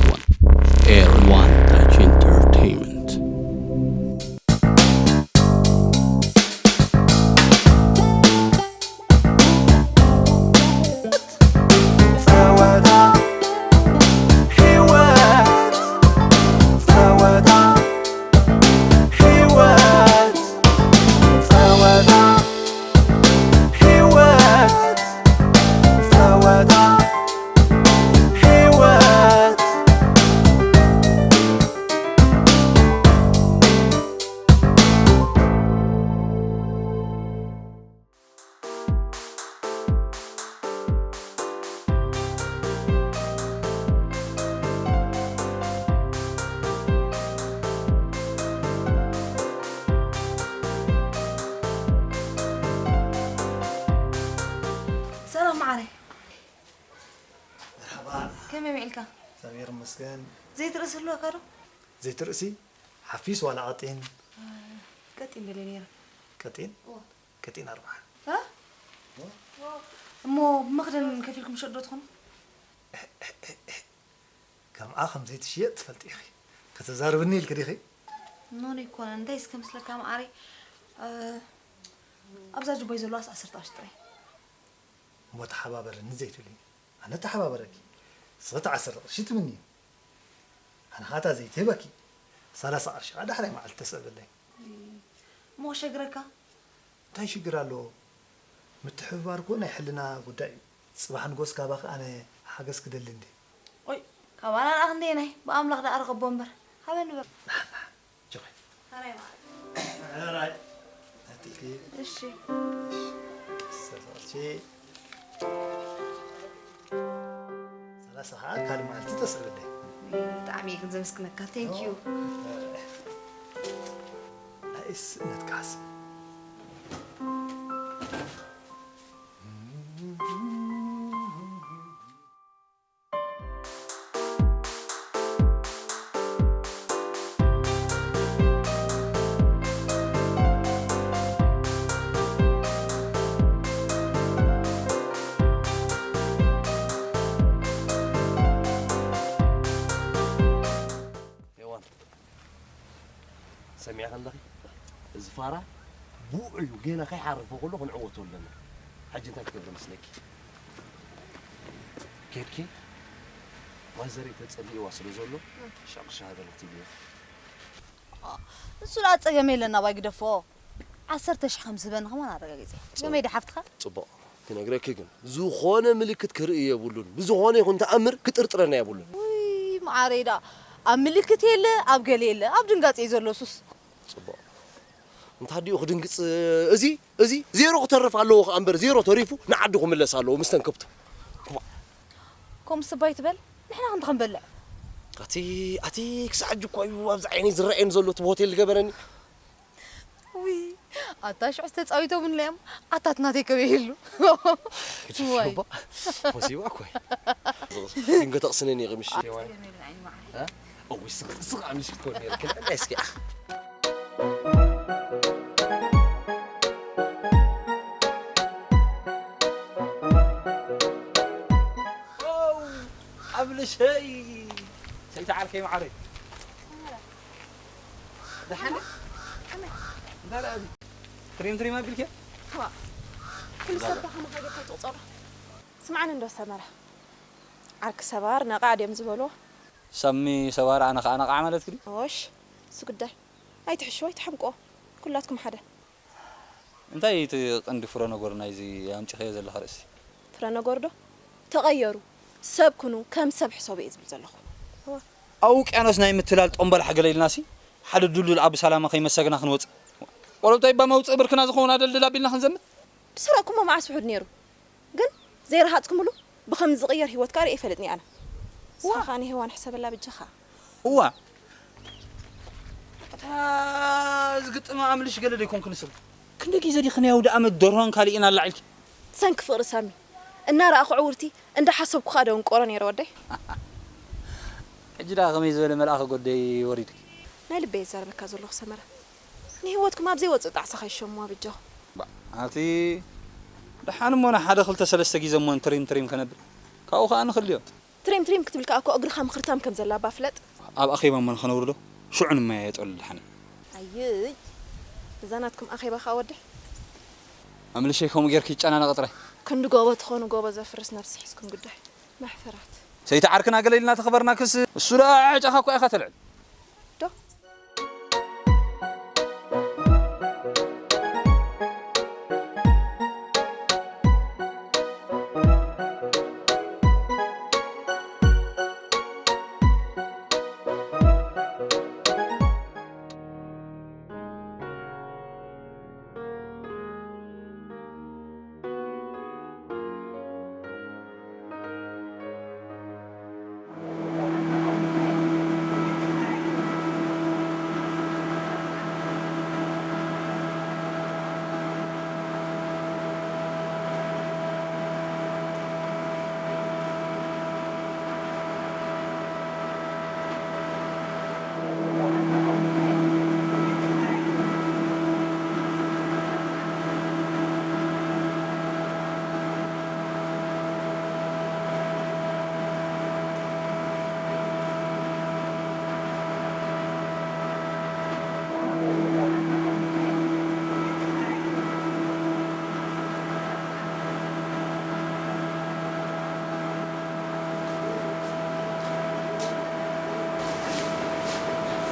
One. Air One Touch Entertainment. ጸወታ ህይወት፣ ጸወታ ህይወት፣ ጸወታ ህይወት፣ ጸወታ ህይወት። ሰላም መዓረይ። መርሓባ። ከመይ ውዒልካ? እግዚኣብሔር ይመስገን። ዘይትርእሲ ኣለካ ዶ? ዘይትርእሲ? ሓፊስ ዋላ ቀጢን? ቀጢን ደልየ ነይረ። ቀጢን? እወ። ቀጢን ኣርብዓ። እ? እሞ ብመኽደን ከፊልኩም ሸጦ ትኾኑ? ከምኣ ከም ዘይትሽየጥ ትፈልጢ ኢኺ። ከተዛርብኒ ኢልኪ ዲኺ? ኖኖ ኣይኮነን። እንታይ እስከ ምስለካ መዓረይ፣ እ፣ ኣብዛ ጅቦይ ዘለዋስ ዓሰርተ ቅርሺ ጥራይ። እሞ ተሓባበረኒ ዘይትብሊ? ኣነ ተሓባበረኪ። ንስኺ እቲ ዓሰርተ ቅርሺ ትምንዩ። ኣነ ኸኣ እታ ዘይትህበኪ ሰላሳ ቅርሺ ኸኣ ዳሕራይ መዓልቲ ተስዕበለይ። እሞ ሸግረካ? እንታይ ሽግር ኣለዎ? ምትሕብባር እኮ ናይ ሕልና ጉዳይ እዩ። ጽባሕ ንጎስ ካባኺ ኣነ ሓገዝ ክደሊ እንዴ? ኦይ፣ ካባና ደኣ ክንደየናይ? ብኣምላኽ ደኣ ርኸቦ እምበር። ሃበኒ በል። ጆይ። ሕራይ ማለት። ሕራይ። ኣትልኪ። እሺ። ሰላሳ ኸዓ ካልእ መዓልቲ ተስዕበለይ። ብጣዕሚ እየ ግን ዘመስግነካ። Thank you። ናይ ስእነትካ ሓስብ። ሄዋን፣ ሰሚዕኺ ኣለኺ? እዚ ፋራ ብኡዕ እዩ፣ ገና ከይሓረፈ ከሎ ክንዕወቶ ኣለና። ሕጂ እንታይ ክትገብሪ መስለኪ? ኬድኪ ማዘረይ ተጸሊእዋ ስለ ዘሎ፣ ሻቕ ሻሃ በለኪ ትብሊ ኢኺ። ንሱ ደኣ ጸገም የለን፣ ናባይ ግደፎ። ዓሰርተ ሽሕ ከም ዝህበኒ ከማን ኣረጋጊጸ። ጸገም የለ ሓፍትኻ። ጽቡቕ። ክነግረኪ ግን፣ ዝኾነ ምልክት ክርኢ የብሉን። ብዝኾነ ይኹን ተኣምር ክጥርጥረና የብሉን። ውይ፣ መዓረይ ደኣ። ኣብ ምልክት የለ፣ ኣብ ገለ የለ። ኣብ ድንጋጸ እዩ ዘሎ ሱስ። ጽቡቕ። እንታ ኣዲኡ ክድንግጽ፣ እዚ፣ እዚ ዜሮ ክተርፍ ኣለዎ ከኣ እምበር፣ ዜሮ ተሪፉ ንዓዱ ክምለስ ኣለዎ፣ ምስተን ከብቱ። ከምኡ ስባይ ትበል፣ ንሕና ክንዲ ክንበልዕ። ኣቲ፣ ኣቲ፣ ክሳዕ ሕጂ እኳ እዩ ኣብዚ ዓይነይ ዝረኣየኒ ዘሎ፣ እቲ ብሆቴል ዝገበረኒ። ውይ፣ ኣታ ሽዑስ ተጻዊቶምለይ እዮም። ኣታት ናተይ ከመይ ይህሉ? ዋይ። ሞሲባ፣ ሞሲባ እኮ እዩ። ድንገት ኣቕስነኒ ኢኺ ምሽ። እ? እውይ፣ ስቕ-፣ ስቕ ኣሚሽ ክትኮን ነይርክን። እስኪ። ኦው፣ ኣብልሸይ። ሰይታ ዓርከይ መዓረይ። ደሓን? ከመይ? እንታይ ደኣ እዚ? ትሪም ትሪም ኣቢልኪ? ዋ፣ ኩሉ ሰብ ባ ከማኻ ጌርካ ትቑጸሮ። ስምዓኒ እንዶ ሰመረ። ዓርኪ ሰባር ነቓዕ ድዮም ዝበልዎ? ሳሚ ሰባር ኣነ ኸኣ ነቓዕ ማለትኪ ድዩ? ኦሽ፣ እሱ ጉዳይ። ኣይትሕሽዎ፣ ኣይትሓምቅዎ። ኩላትኩም ሓደ። እንታይ እቲ ቀንዲ ፍረ ነገሩ ናይዚ ኣምጺኸዮ ዘለኻ ርእሲ? ፍረ ነገሩ ዶ? ተቐየሩ፣ ሰብ ኩኑ፣ ከም ሰብ ሕሰቡ እየ ዝብል ዘለኹ። እወ። ኣብ ውቅያኖስ ናይ ምትላል ጦምበላሕ ገለ ኢልናሲ፣ ሓደ ድልዱል ኣቡ ሰላማ ከይመሰግና ክንወጽእ። ቆለብታ ይባ መውጽኢ ብርክና ዝኸውን ኣደልድል ኣቢልና ክንዘምት? ዝሰረቕኩሞ መዓስ ውሑድ ነይሩ? ግን ዘይረሃጽኩምሉ ብኸምዚ ዝቕየር ህይወት ከኣ ርእየ ኣይፈልጥን እየ ኣነ። ንስኻ ዋ! ከኣ ንሄዋን ሕሰበላ በጃኻ። እዋ። እታ ዝግጥማ ኣምልሽ ገለ ደይኮንክን ስለ። ክንደይ ግዜ ዲኺ ናይ ኣውደ ኣመት ደርሆን ካልእን ኣላዒልኪ? ብሰንኪ ፍቕሪ ሳሚ እናረኣኹ ዕውርቲ፣ እንዳሓሰብኩ ከኣ ደንቆሮ ነይረ ወደይ። ሕጂ ደኣ ከመይ ዝበለ መልኣኸ ጎደይ ወሪድኪ? ናይ ልበይ እዛረበካ ዘለኹ ሰመረ። ንህይወትኩም ኣብ ዘይወጽእ ጣዕሳ ከይሸሙዋ በጃኹም። ባ፣ ኣቲ ደሓን እሞ ንሓደ ክልተ ሰለስተ ግዜ እሞ ንትሪም ትሪም ከነብል። ካብኡ ከኣ ንኽልዮ። ትሪም ትሪም ክትብል ከኣ እኮ እግርኻ ምኽርታም ከም ዘላ እባ ፍለጥ። ኣብ ኣኼባ እሞ ንኸነውርዶ ሽዑ ንመያየጠሉ ድሓን። ኣይይ፣ እዛ ናትኩም ኣኼባ ከኣ ወድሕ። ኣምልሸይ ከምኡ ጌርኪ ይጨናነቐ ጥራይ። ክንዲ ጎቦ ትኾኑ ጎቦ ዘፍርስ ነብሲ ሒዝኩም ግዳይ። መሕፈራት። ሰይቲ ዓርክና ገለ ኢልና ተኸበርናክስ እሱ ደኣ ዕጫኻ እኮ ኢኻ ተልዕል። ዶ?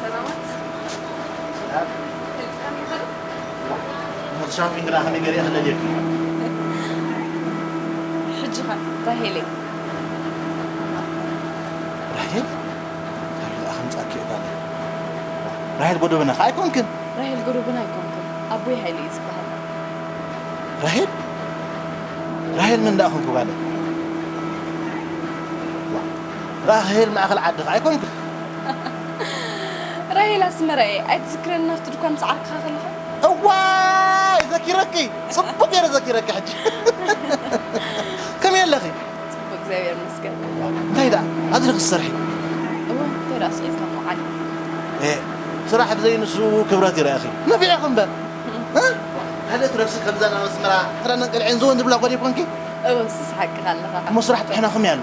ሰላማት። ሰላም። ከይጥዕም ይኸዶ? ሞት ሻፊን ግና ከመይ ገይረ ክለልየኪ? ሕጂ ኸ ራሄለይ? ራሄል? ራሄል ኣኸምጻኪ እባለ። ራሄል ጎዶበና ከ ኣይኮንክን? ራሄል ጎዶበና ኣይኮንኩን። ኣቦይ ሃይለ እዩ ዝበሃል። ራሄል? ራሄል መን ደኣ ኾንኩ ጓለ? ዋ፣ ራሄል ማእኸል ዓድኻ ኣይኮንኩ። ራሄል ኣስመራ እየ። ኣይትዝክረኒ ናብቲ ድኳን ሰዓርካ ከለኻ? እዋይ፣ ዘኪረኪ። ጽቡቅ ገይረ ዘኪረኪ ሕጂ። ከመይ ኣለኺ? ጽቡቅ፣ እግዚኣብሔር ይመስገን። እንታይ ደኣ? ኣብዚ ዲኺ ትሰርሒ? እወ፣ እንታይ ደኣ ስቕ ኢልካ ምውዓል። ኤ፣ ስራሕ ብዘይ ንሱ ክብረት ይረኣኺ። ነፊዕኺ እምበር። እ? ካልኦት ረብሲ ከምዛ ናብ ኣስመራ ክዳንን ቅልዕን ዝውን ዝብላ ጓል ይኮንኪ? እወ፣ ንስስ ሓቅኻ ኣለኻ። እሞ ስራሕ ጥሕናኹም እያ ኣሎ።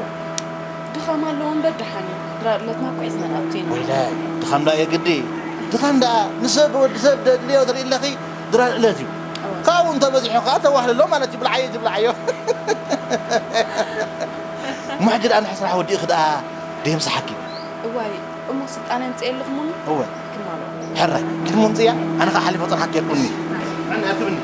ድኻም ኣለዎ እምበር ደሓን እዩ። ድራር ዕለትና እኮ እዩ ዝመናቱ ኢና። ወይላይ፣ ድኻም ደኣ የግዲ። ድኻም ደኣ ንሰብ ወዲ ሰብ ደድልዮ ትርኢ ኣለኺ፣ ድራር ዕለት እዩ። እወ። ካብኡ እንተበዚሑ ከኣ ተዋህልሎ ማለት እዩ። ብልዓዮ፣ እዚ ብልዓዮ። እሞ ሕጂ ደኣ ንሕስራሕ ወዲእኺ ደኣ ደየምስሓኪ። እዋይ፣ እሞ ስልጣን የምጽእ የለኹም እሞ? እወ። ክማሎ። ሕራይ፣ ኪድ እሞ ምጽእያ፣ ኣነ ኸኣ ሓሊፈ ጥርሓክ የኩኒ። ኣነ ኣትብኒ።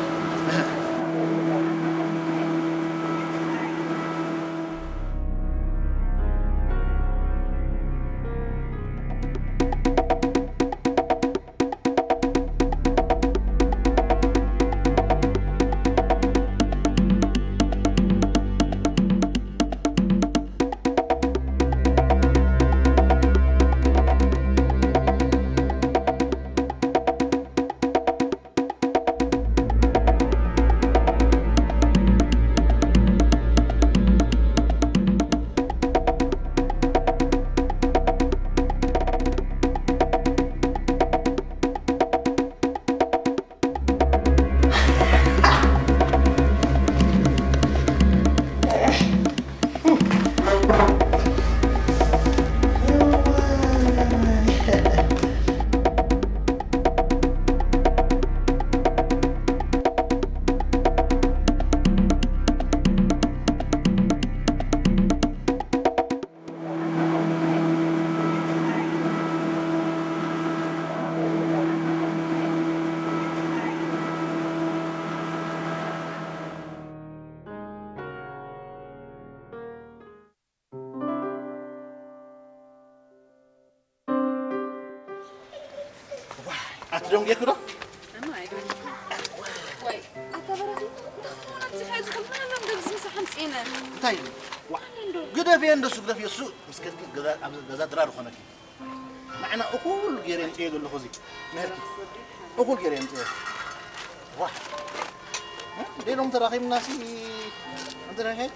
ኣቲ ደንጌኩ ዶ? ኣማ፣ ኣይ ደንጌኩ። ወይ፣ ኣታ በራኺ፣ እንታይ ኾይኑ ኣብዚ ኸይዱ ዝኽእል? መን ኣሎ እንደዚ ምሳሕ ኣምጺእነ? እንታይ እዩ? ዋ፣ ኣነ እንዶ። ግደፍዮ እንደሱ፣ ግደፍዮ እሱ። ምስ ከድኪ ገዛ፣ ኣብ ገዛ ድራር ኾነኪ። ንዓና እኹል ገይረ የምጽኤ ዘለኹ እዚ ምህርቲ። እኹል ገይረ የምጽኤ። ዋ። እ? ደሎም ተራኺብናሲ እንተ ደሓን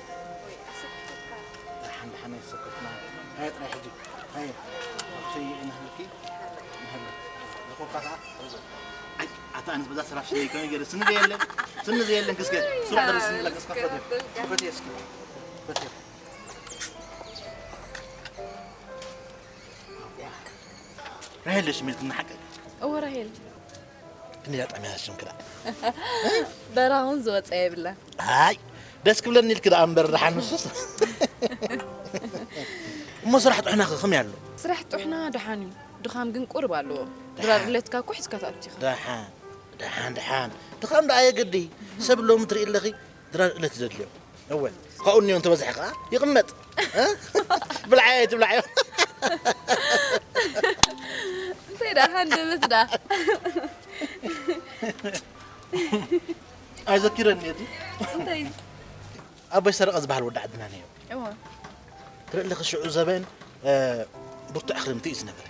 ደሓን ኣይሰከፍና። ሃየ ጥራይ ሕጂ። ሃየ። ኣኽሰይ እንህልኪ። እንህልክ። ዝኾካ ከኣ። ኣይ፣ ኣታ ኣነስ በዛ ሰራፍ ስኒ ከመይ ገይረ ስኒ ዘየለን። ስኒ ዘየለን ክስከ። ስሩዕ ደርስ ስኒ ለቀስካ ፈትየ። ፈትየ እስኪ። ፈትየ። ራሄል ዲሽ ኢልክኒ ሓቀይ? እወ ራሄል። ክንደይ ጠምያ ሽም ክዳ። በራ እውን ዝወፀ የብላ። ኣይ ደስ ክብለኒ ኢልክ ደኣ እምበር ደሓን ንሱስ። እሞ ስራሕ ጥሕናኸ ከመይ ኣሎ? ስራሕ ጥሕና ደሓን እዩ። ድኻም ግን ቁርብ ኣለዎ። ድራር ዕለትካ እኮ ሒዝካ ትኣቱ ኢኻ። ደሓን ደሓን ደሓን ድኻም ደኣ የግዲ። ሰብ ሎሚ ትርኢ ኣለኺ ድራር ዕለት ዘድልዮ። እወ ካብኡ እኒኦ እንተበዝሐ ከዓ ይቕመጥ። እ? ብልዓዮ ኣይትብልዓዮ። እንታይ ደኣ ሃንደበት ደኣ ኣይዘኪረኒ እቲ እንታይ ኣቦይ ሰረቐ ዝበሃል ወዲ ዓድና ነይሩ። እዋ ትርኢ ኣለኺ ሽዑ ዘበን እ፣ ብርቱዕ ክርምቲ እዩ ዝነበረ።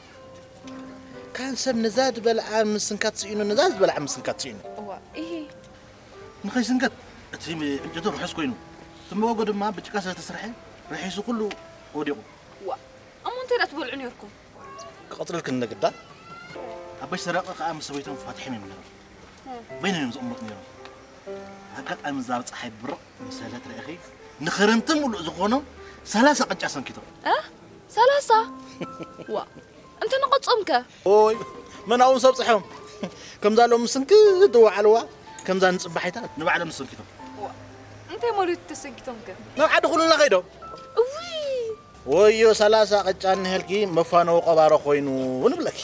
ካን ሰብ ነዛ ዝበልዓ ምስንካት ስኢኑ ነዛ ዝበልዓ ምስንካት ስኢኑ። እዋ ኢሂ ንኸይስንከት እቲ ዕንጨቱ ርሑስ ኮይኑ እቲ መጎጎ ድማ ብጭቃ ስለ ተሰርሐ ርሒሱ ኩሉ ወዲቑ። ዋ እሞ እንታይ ደኣ ትበልዑ ነርኩም? ክቐጽለልክን ነግዳ ኣቦይ ሰረቐ ከኣ ምስ ሰበይቶም ተፋቲሖም እዮም ነይሮም። በይኖም እዮም ዝቕመጡ ነይሮም። ኣጋጣሚ እዛ ኣብ ጸሓይ ብርቕ ምስ በለት ርኢኺ ንኽርምቲ ምሉእ ዝኾኖም ሰላሳ ቅጫ ሰንኪቶም። እ? ሰላሳ? ዋ እንተ ንቐጾም ከ? ኦይ መናውን ሰብጽሖም ከምዛ ሎም ስንክት ዝወዓልዋ ከምዛ ንጽባሒታት ንባዕሎም ሰንኪቶም። ዋ እንታይ ሞሪት ተሰንኪቶም ከ? ናብ ዓዲ ኩሉና ከይዶም። እውይ ወዮ ሰላሳ ቅጫ እንሄልኪ መፋነዊ ቀባሮ ኮይኑ ንብለኪ።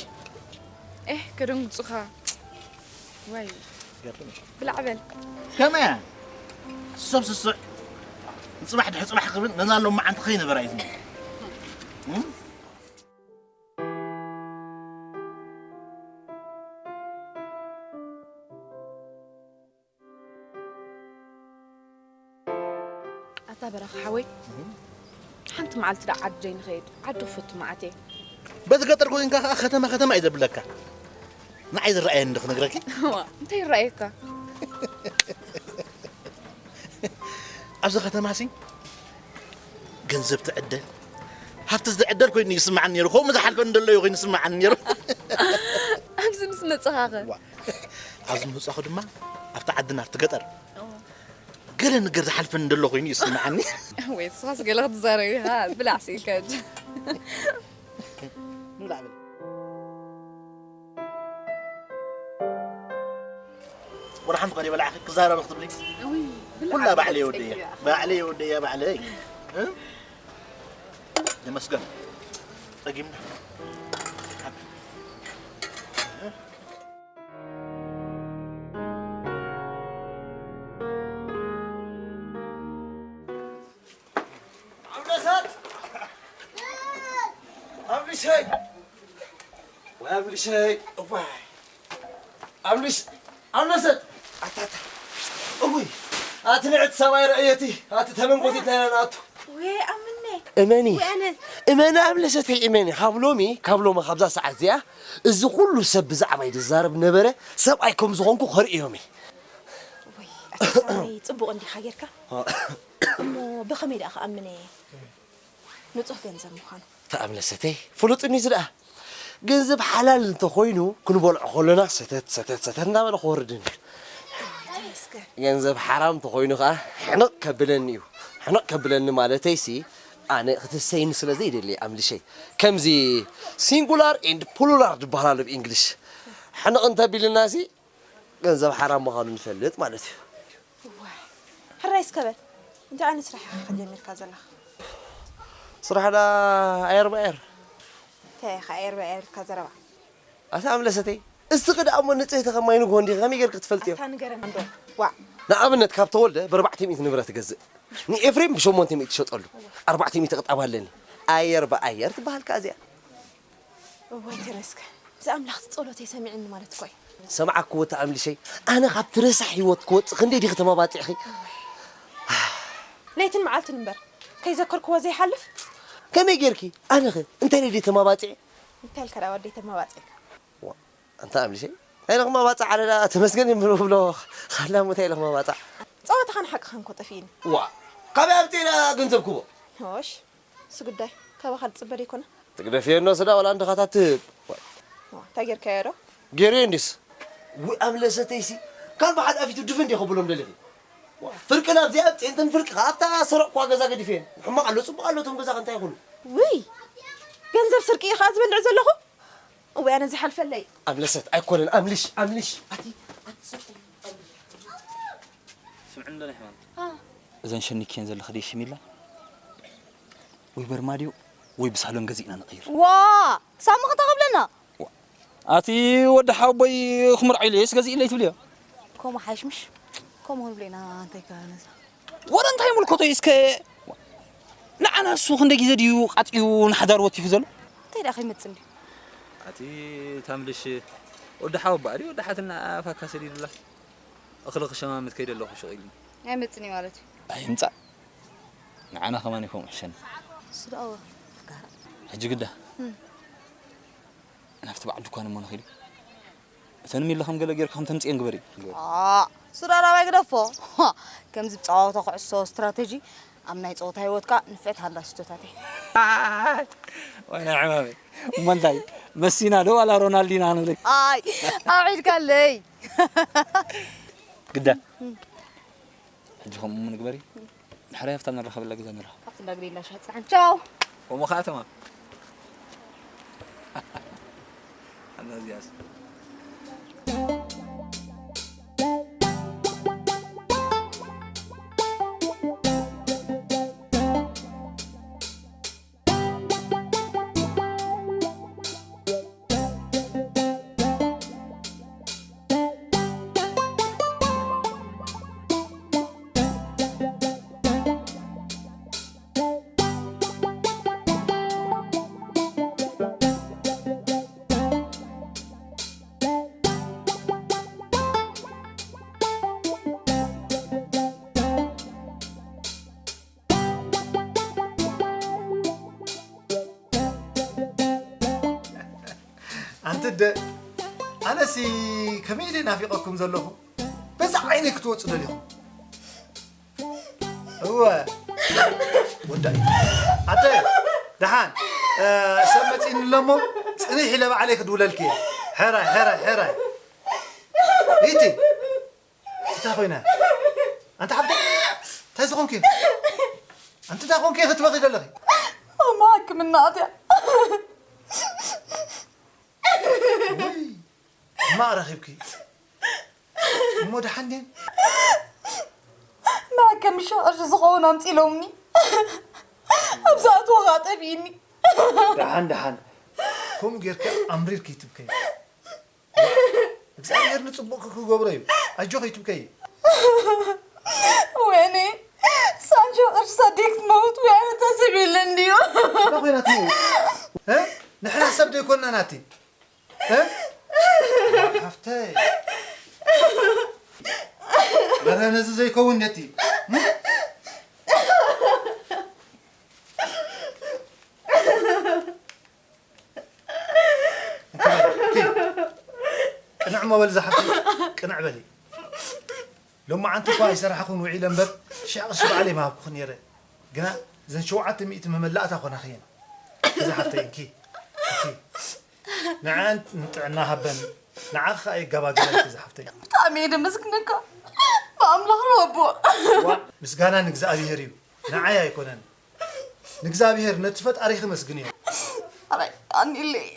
ኤህ ከደንግጹኻ። ዋይ ገርም እዩ። ብላዕ በል። ከመይ ሰብ ስሱዕ ንጽባሕ ድሕሪ ጽባሕ ክብል ነዛ ሎማዓንቲ ከይነበራ እዩ ዝነብር። እም? ኣታ በረኻ ሓወይ ሓንቲ መዓልቲ ዳ ዓዲ ዘይንኸይድ ዓዲ ክፈቱ መዓት እየ። በዚ ገጠር ኮይንካ ከዓ ከተማ ከተማ እዩ ዘብለካ። ንዓይ ዝረኣየኒ ዶ ክነግረኪ? እዋ እንታይ ይረኣየካ? ኣብዚ ከተማሲ ገንዘብ ትዕደል ሃብቲ ዝዕደል ኮይኑ ይስምዓኒ ነይሩ። ከምኡ ዝሓልፈኒ ዘሎ እዩ ኮይኑ ይስምዓኒ ነይሩ። ኣብዚ ምስ መፀኻኸ ዋ፣ ኣብዚ ምውፃኹ ድማ ኣብቲ ዓድና ኣብቲ ገጠር ገለ ነገር ዝሓልፈኒ ዘሎ ኮይኑ ይስምዓኒ። ወይ ንስኻስ ገለ ክትዛረብ ኢኻ ብላዕ ስኢልካ ሕጂ። ንብላዕ በል። ወላ ሓንቲ ኾነ ይበላዕኺ ክዛረብ ክትብሊ ኩላ ባዕለይ ወደያ ባዕለይ ወደያ ባዕለይ እ? ተመስገን ጸጊምና ኣብለሰት ኣብልሸይ ወይ ኣብልሸይ እዋይ ኣብልሽ ኣብለሰት ኣታታ እውይ ኣቲ ንዕት ሰብኣይ ረእየቲ ኣቲ ተመንጎቲት ናይ ናቱ ወይ ኣምነ እመኒ ወይ ኣነ እመኒ ኣብለሰተይ እመኒ ካብ ሎሚ ካብ ሎሚ ካብዛ ሰዓት እዚኣ እዚ ኩሉ ሰብ ብዛዕባይ ዝዛረብ ነበረ ሰብኣይ ከም ዝኾንኩ ከርእዮም እየ ወይ ኣቲ ሰብኣይ ጽቡቕ እንዲኻ ጌርካ እሞ ብኸመይ ደኣ ክኣምነ እየ ንጹህ ገንዘብ ምዃኑ። ተኣምነ ሰተይ ፍሉጥኒ እዚ ደኣ ገንዘብ ሓላል እንተኾይኑ ክንበልዖ ከለና ሰተት ሰተት ሰተት እንዳበለ ክወርድን እዩ። ተመስገን። ገንዘብ ሓራም እንተኾይኑ ከዓ ሕንቕ ከብለኒ እዩ። ሕንቕ ከብለኒ ማለተይሲ ኣነ ክትሰይኒ ስለ ዘይደሊ ኣምልሸይ ከምዚ ሲንጉላር ኤንድ ፕሉራል ዝበሃል ኣሎ ብእንግሊሽ ሕንቕ እንተቢልናሲ ገንዘብ ሓራም ምዃኑ ንፈልጥ ማለት እዩ። እዋይ ሕራይ እስከ በል እንታይ ዓይነት ስራሕ ኢኻ ጀሚርካ ዘለኻ? ስራሕ ዳ ኣየር ብኣየር። እንታይ ኢኻ ኣየር ብኣየር ኢልካ ዘረባ? ኣታ ኣምለሰተይ እስኺ ደኣ እሞ ንጽህቲ ከም ማይ ንግሆ እንዲኺ ከመይ ጌርኪ ትፈልጥዮ? ኣታ ንገረኒ እንዶ ዋእ። ንኣብነት ካብ ተወልደ ብኣርባዕተ ሚእቲ ንብረት እገዝእ ንኤፍሬም ብሸሞንተ ሚእቲ ይሸጠሉ ኣርባዕተ ሚእቲ ቕጣብ ኣለኒ ኣየር ብኣየር ትበሃል ከኣ እዚኣ። እዋይ ተመስገን እዚ ኣምላኽ ጸሎተይ ሰሚዕኒ ማለት እኮ እዩ። ሰምዓክዎ ተኣምልሸይ ኣነ ካብቲ ረሳሕ ህይወት ክወጽእ ክንደይ ዲኺ ተማባጺዕኺ። ለይትን መዓልትን እምበር ከይዘከርክዎ ዘይሓልፍ። ከመይ ጌርኪ ኣነኸ እንታይ ኢለ ድየ ተማባጺዐ። እንታይ ኢልካ ደኣ ወደይ ተማባጺዕካ። ኣንታ ኣምልሸይ እንታይ ኢለ ክማባጽዕ ኣነ ደኣ ተመስገን እየ እምበር ክብሎ። ካላ እሞ እንታይ ኢለ ክማባጽዕ። ጸወታኻን ሓቅኻን እኮ ጠፊእኒ። ዋእ ካበይ ኣምጺኤ ደኣ ገንዘብ ክቦ። ሆሽ። እሱ ጉዳይ ካባኻ ዝጽበ ደይኮነ። ትግደፍዮ እኖ ስዳ ወላ እንድኻታት ትህብ። ዋይ። ዋ፣ እንታይ ጌርካዮ ዶ? ጌርዮ እንዲስ። ውይ ኣምለሰተይሲ ካብ በሓድ ኣፊቱ ድፍን ዲኹ ብሎም ደሊኺ። ፍርቂ ናብዚኣ ጤንትን ፍርቂ ከኣ ኣብታ ሰረቕኳ ገዛ ገዲፈየን። ሕማቕ ኣሎ ጽቡቕ ኣሎ እቶም ገዛ እንታይ ይኹኑ። ውይ ገንዘብ ስርቂ ኢኻ ዝበልዕ ዘለኹ። እወ፣ ኣነ ዝሓልፈለይ። ኣምለሰት ኣይኮነን፣ ኣምልሽ፣ ኣምልሽ። ኣቲ፣ ኣቲ፣ ስምዕኒ ዶ ናይ ሕማም? እዘን ሸኒክየን ዘለኺ ደይ ሽሚላ ወይ በርማድዮ ወይ ብሳሎን ገዚእና ንቐይር። ዋ! ሳሚ ክንታ ከብለና? ኣቲ ወዲ ሓወቦይ ክምርዖ ኢለ የስ ገዚእለይ ትብልዮ? ከምኡ ሓይሽ ምሽ? ከምኡ ክንብሎ ኢና እንታይ ከ ነዛ? ወረ እንታይ ይምልከቶ እዩ እስከ ንዓና እሱ ክንደይ ግዜ ድዩ ቃጢዩ ንሓዳር ወቲፉ ዘሎ? እንታይ ደኣ ከይመጽእ እንድዩ? ኣቲ ታምልሽ ወዲ ሓወቦኣ ድዩ ወዲ ሓትና ኣፋካ ሰዲዱላ? እኽሊ ክሸማምት ከይደ ኣለኹ ሽቕ ኢሉኒ። ኣይመጽን እዩ ማለት እዩ። ኣይምጻእ ንዓና ከማን ይኮም ዕሸን። እሱ ደኣ ፍጋራ። ሕጂ ግዳ ናብቲ በዓል ድኳን እሞ ንኺዱ እተን ሚለ ከም ገለ ጌርካ ከም ተምጽኤን ግበሪ። ሱዳራባይ ግደፎ። ከምዚ ብጻወታ ኩዕሶ ስትራተጂ ኣብ ናይ ጸወታ ህይወትካ ንፍዕቲ ሃንዳ ስቶታት እየ። ወይና ዕማመይ እሞ እንታይ መሲና ዶ ዋላ ሮናልዲና ንብል ኣይ ኣውዒድካለይ። ግዳ ሕጂ ከምኡ ምንግበሪ ድሕሪ ሃፍታም ንራኸበላ ግዜ ንራኸብ ኣብቲ እንዳግሪ እንዳሻ ፅዓን ቻው ከምኡ ከዓ ተማም ኣላ እዚኣስ ኣንቲ ኣደ ኣነሲ ከመይ ኢለ ናፊቐኩም ዘለኹ በዛ ዓይነይ ክትወፁ ደሊኹም እወ ወዳኢ ኣደ ደሓን ሰብ መፂእኒ ኣሎ እሞ ፅንሕ ኢለ ባዕለይ ክድውለልኪ እየ ሕራይ ሕራይ ሕራይ ይቲ እንታይ ኮይነ ኣንታ ሓፍተ እንታይ ዝኾንኪ ኣንቲ እንታይ ኮንኪ ክትበኺ ዘለኺ ኣማ ሕክምና ኣትያ ሕማቕ ረኺብኪ እሞ ደሓን ድን ማዕከም ሺሕ ቅርሺ ዝኸውን ኣምፂሎምኒ ኣብዛ ኣትወኻ ጠፊእኒ ደሓን ደሓን ከምኡ ጌርኪ ኣምሪርኪ ይትብከይ እግዚኣብሔር ንፅቡቅ ክገብሮ እዩ ኣጆኺ ይትብከይ ወይኔ ሳንሾ ቅርሺ ሰዲክ መውት ወያነ ተስብ የለን ድዩ ኮይናት ንሕና ሰብ ዘይኮንና ናቲ እ? ሓፍተይ ኧረ ነዚ ዘይከውን ነቲ ቅንዕ ሞ በሊ ዝሓፍተይ ቅንዕ በሊ ሎማዓንቲ እኳ ኣይሰራሕኹን ውዒለ እምበር ሽሕ ቅርሺ ባዕለይ ምሃብኩኺ ነይረ ግና እዘን ሸውዓተ ሚእቲ መመላእታ ኮናኺ እየን እዛ ሓፍተይ እንኪ እንኪ ንዐን ንጥዕና ሃበን ንዓኺ ኸኣ የጋባግለኪ እዛ ሓፍተይ ብጣዕሚ እየ ደመስግነካ ብኣምላኽ ረቦ ዋእ ምስጋና ንእግዚኣብሄር እዩ ንዓይ ኣይኮነን ንእግዚኣብሄር ነቲ ፈጣሪኺ መስግንዮ ኣራይ ኣኒለይ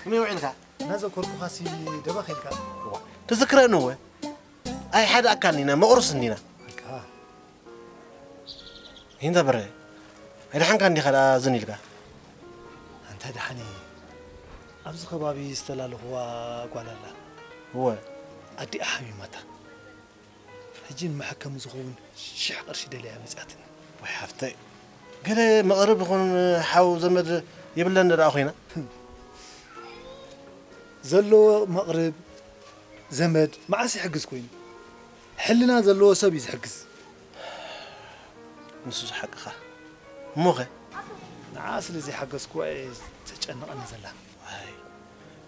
ከመይ ውዒልካ? እናዘከርኩኻሲ ደበኽ ኢልካ። ትዝክረኒ እወ። ኣይሓዳእካን ኢና፣ መቑርስ እንዲና። ኣካ። ይንተ በረ፣ ኣይደሓንካ እንዲኻ ደኣ ዝን ኢልካ? ኣንታ ደሓን እየ። ኣብዚ ከባቢ ዝተላለኽዋ ጓል ኣላ። እወ። ኣዲኣ ሓሚማታ። ሕጂ ንመሐከሚ ዝኸውን ሽሕ ቅርሺ ደልያ መጺኣትኒ። ወይ ሓፍተይ፣ ገለ መቕርብ ይኹን ሓው ዘመድ የብለን ደኣ ኮይና? ዘለዎ መቕርብ ዘመድ መዓስ ይሕግዝ ኮይኑ? ሕልና ዘለዎ ሰብ እዩ ዝሕግዝ። ንሱ ዝሓቅኻ። እሞኸ? ንዓ ስለ ዘይሓገዝክዋ እየ ተጨንቐኒ ዘላ።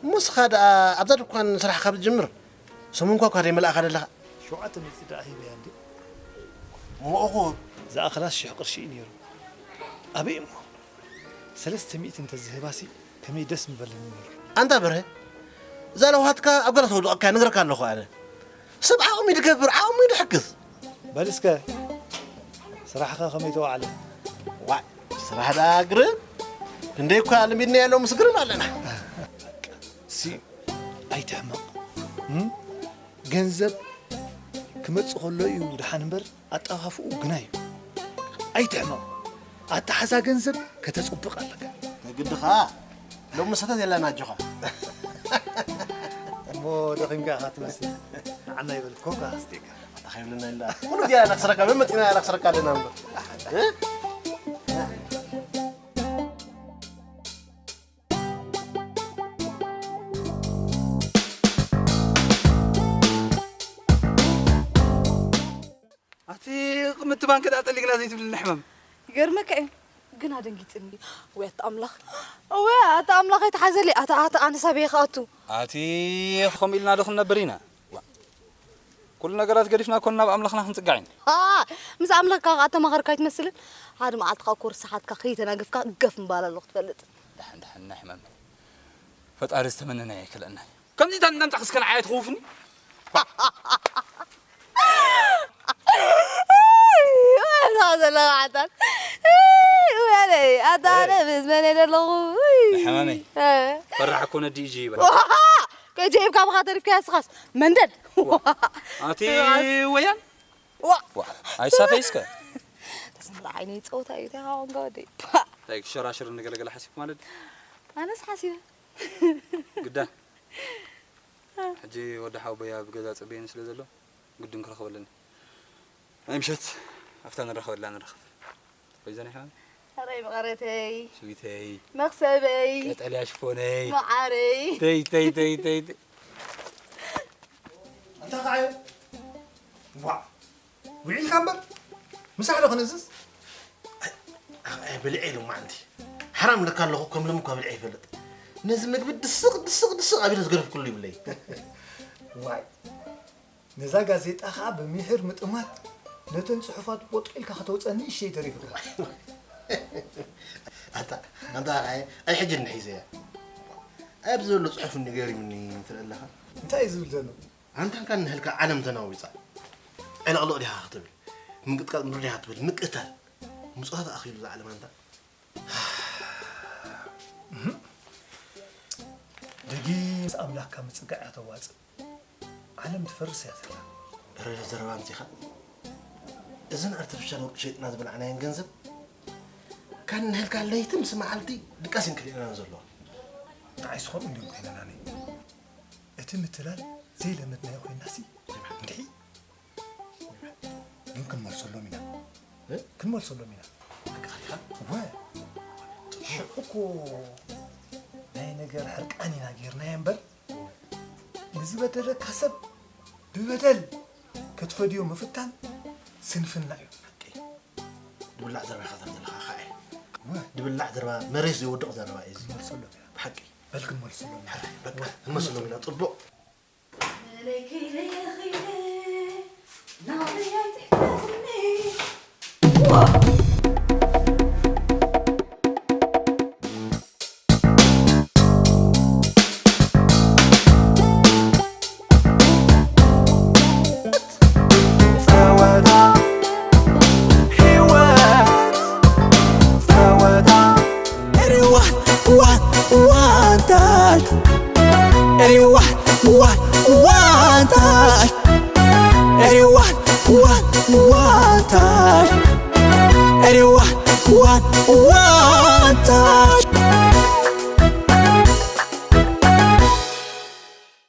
እሞ ንስኻ ደኣ ኣብዛ ድኳን ስራሕ ካብ ትጅምር ሰሙንኳ እኳ ደይመልኣኻ ደለኻ ሸውዓተ ሚእቲ ደኣ ሂበያ እንዴ? እሞ እኹ ዝኣኽላስ ሽሕ ቅርሺ እዩ ነይሩ። ኣበይ እሞ ሰለስተ ሚእቲ እንተዝህባሲ ከመይ ደስ ምበለኒ ነይሩ። ኣንታ በርሀ፣ እዛ ለውሃትካ ኣብ ገለ ተውድቐካ ነግረካ ኣለኹ ኣነ። ሰብ ዓቕሚ ድገብር፣ ዓቕሚ ድሕግዝ። በል እስከ ስራሕኻ ከመይ ተዋዕለ? ዋይ፣ ስራሕ ደኣ ግርም። ክንደይ እኳ ልሚድናዮ ሎምስ ግርም ኣለና። ሲ ኣይትሕመቕ። እም? ገንዘብ ክመጽእ ከሎ እዩ ደሓን እምበር ኣጠፋፍኡ ግና እዩ። ኣይትሕመቕ። ኣተሓዛ ገንዘብ ከተጽብቕ ኣለካ። ተግድኻ ሎሚ ሰተት የላን ኣጆኻ። እሞ ደኺምካ ኢኻ ትመስል። ንዓና ይበል ኮካ ኣስቴካ። ኣታ ከይብልና ኢልና። ኩሉ ግዜ ኢና ክስረካ፣ መመጺና ኢና ክስረካ ኣለና እምበር። እ? ኣቲ ቅምቲ ባንክ ደኣ ጠሊግና ዘይትብልኒ ሕማም። ይገርመካ እዩ። ግን ኣደንጊጽኒ። ወይ ኣታ ኣምላኽ። ወይ ኣታ ኣምላኽ ኣይትሓዘለይ። ኣታ፣ ኣታ ኣነስ ኣበይ ክኣቱ? ኣቲ ከምኡ ኢልና ዶ ክንነብር ኢና? ዋ። ኩሉ ነገራት ገዲፍና ኮን ናብ ኣምላኽና ክንጽጋዕ ኢና። ኣ፣ ምስ ኣምላኽካ ኣተማኸርካ ኣይትመስልን? ሓደ መዓልቲ ካብ ኮርሳሓትካ ከይተናገፍካ ገፍ ምባል ኣለኹ ትፈልጥ። ደሓን፣ ደሓን፣ ናይ ሕማም። ፈጣሪ ዝተመነናዮ ኣይከልአና። ከምዚ ኢታ እንዳምጻእካ እስከ ንዓይ ትኽውፍኒ? እዛ ዘለኻ ሓታት። እይ፣ ወለይ፣ ኣታ ኣነ እይ። ምስ መን እየ ዘለኹ? እይ። ንሕማመይ። እ። ፈራሕ እኮ ነዲ እዩ ጅይባ። ዋሃ! ከጀይብካ ብኻ ተሪፍካ እስኻስ መንደድ። ዋ። ኣቲ ወያን? ዋ። ዋ። ኣይሳፈይ እስከ። ተሰምራ ዓይነይ ጸወታ እዩ፣ እንታይ ኻውን ጋወደይ። ፓ። እንታይ ክሸራሽር ንገለገለ ሓሲብ ማለት? ኣነስ ሓሲበ። ግዳ። ሕጂ ወዲ ሓወቦይ ኣብ ገዛ ጸበየኒ ስለ ዘሎ፣ ግድን ክረኽበለኒ። ናይ ምሸት ኣብታ ንራኸበላ ንራኸብ። ወይ ዘኒኻ? ሕራይ መቐረተይ። ስዊተይ። መኽሰበይ። ቀጠልያ ሽፎነይ። መዓረይ። ተይ፣ ተይ፣ ተይ፣ ተይ፣ ተይ። ኣንታ ኸዓ፣ ዋ፣ ውዒልካ እምበር፣ ምሳሕ ዶ ክንእዝዝ? ኣይ፣ ኣይ፣ ብልዐ ኢሉ ማዓንቲ። ሓራም ለካ ኣለኹ፣ ከም ሎሚ እኳ ብልዐ ይፈልጥ። ነዚ ምግቢ ድስቕ፣ ድስቕ፣ ድስቕ ኣቢለ ዝገደፍኩሉ ይብለይ። ዋይ፣ ነዛ ጋዜጣ ኸዓ ብሚሒር ምጥማት፣ ነተን ጽሑፋት ቦጥ ኢልካ ከተውፀኒ እሸይ ተሪፉ። ኣታ፣ ኣንታ፣ ኣይ፣ ኣይ፣ ሕጂ እንሒዘያ። ኣብ ዘሎ ጽሑፍ ንገሪምኒ ትርኢ ኣለኻ። እንታይ እዩ ዝብል ዘሎ? ኣንታ እንካ ንህልካ ዓለም ተናዊጻ። ዕልቕልቕ ዲኻ ክትብል? ምንቅጥቃጥ ምድሪ ዲኻ ትብል? ምቅታል። ምጽዋት ኣኺሉ ዝዓለም ኣንታ። እህ። ደጊም ምስ ኣምላኽካ ምጽጋዕ እያ ተዋጽእ። ዓለም ትፈርስ እያ ዘላ። እረ ዘረባ ኣምጺኻ። እዘን ኣርቲፊሻል ወርቂ ሸይጥና ዝበላዕናየን ገንዘብ፣ ካን ንህልካ ለይቲ ምስ መዓልቲ ድቃስ እንክልእና ዘሎ። ንዓይ ዝኾኑ እንዲዮም ኮይነናኒ። እቲ ምትላል ዘይለመድናዮ ኮይናሲ፣ እንድዒ። ግን ክንመልሰሎም ኢና። እ? ክንመልሰሎም ኢና። ኣካቲኻ? እወ። ሽዑ እኮ ናይ ነገር ሕርቃን ኢና ጌርናዮ እምበር፣ ንዝበደለካ ሰብ ብበደል ክትፈድዮ ምፍታን ስንፍና እዩ። ሓቀይ። ድብላዕ ዘረባ ኢኻ ትዛረብ ዘለኻ፣ ኸዓ። እወ። ድብላዕ ዘረባ፣ መሬት ዘይወድቕ ዘረባ እዩ እዚ። ክንመልሰሎም ኢና። ብሓቂ። በል ክንመልሰሎም ኢና። ሕራይ፣ በቃ፣ ክንመልሰሎም ኢና። ጽቡቕ። ጸወታ ህይወት፣ ጸወታ ሪዋን ዋን ዋን ታች፣ ሪዋን ዋን ዋን ታች፣ ሪዋን ዋን ዋን ታች፣ ሪዋን ዋን ዋን ታች።